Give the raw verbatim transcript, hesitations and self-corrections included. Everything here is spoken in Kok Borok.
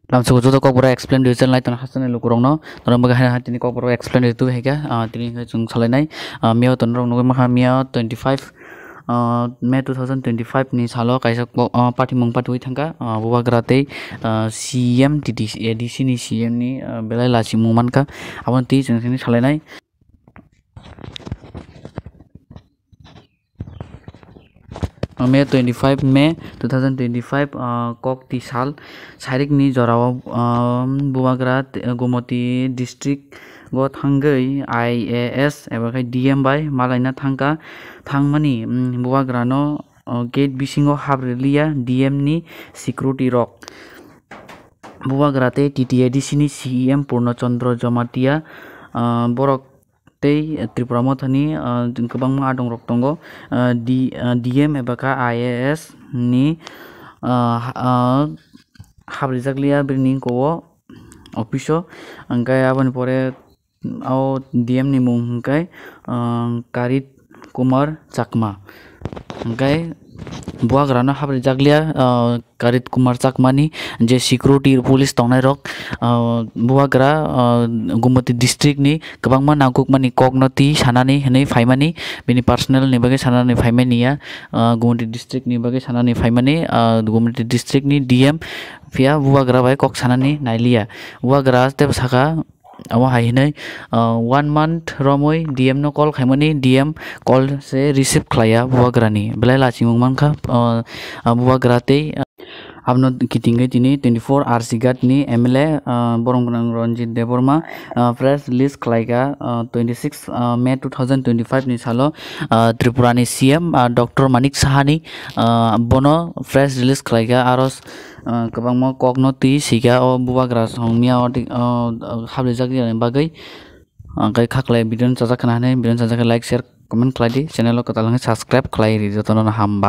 Lamsoko joto kokborok explain rwchal nai tong hasanai lukurokno, norok bagwi hai hai tini kokborok explain rwtwi hai kha, ah, tini hwnkhe chwng salainai, ah, miya tong norok nugwi mankha miya twenty five, ah, May two thousand twenty five ni salo kaisa ko-, ah, patimung patiwi thangkha, ah, Bubagra tei, ah, C M T D C, A D C ni C M ni, ah, belai lachimung mankha, aboni twi chwng tini salainai. May twenty five May two thousand twenty five, ah, kok twi sal, sairikni jorao, ah, Bubagra te-, Gomoti district o thangwi I A S eba khe D M bai malaina thangkha, thangmani, mm, Bubagra no, oh, gate bisingo habriliya D M ni security rok. Bubagra tei T T A D C ni C E M Purno Chandra Jamatia, ah, borok tei Tripura Mothani, ah, kwbangma adongrok tongo, ah, D-, ah, D M eba kha I A S ni, ah, ha-, ah, habrijakliya bini ko-, o office o, hwnkhe aboni pore o D M ni mung hwnkhe, ah, Karit Kumar Chakma, hwnkhe Bubagrano habrijakliya, ah, Karit Kumar Chakmani je security police tongnai rok, ah, Bubagra, ah, Gumoti district ni kwbangma nangkukmani kokno twi sanani hwnwi phaimani, bini personal ni bagwi sanani phaimani ya, ah, Gumoti district ni bagwi sanani phaimani, ah, Gumoti district ni D M phiya Bubagra bai kok sanani nailiya. Bubagra tei saka, omo hai hinwi, ah, one month romwi D M no call khaimani, D M call se receive khlaiya Bubagrani, belai lachimung mankha, ah, ah, Bubagra tei, ah, abono kitingwi tini twenty four R C Ghat ni M L A, ah, borong gwnang Ranjit Debbarma, ah, press release khlaikha, ah, twenty six, ah, May two thousand twenty five ni salo, ah, Tripura ni C M, ah, Doctor Manik Saha ni, ah, bono press release khlaikha, aro, ah, kwbangma kokno twi sika o Bubagra song miya o, ah, habrijak ya ni bagwi. Hwnkhe khaklai video no chajak khna hinwi video no chajak khe like, share, comment khlai di, channel o kwtal hwnkhe subscribe khlai ri jotono hamba.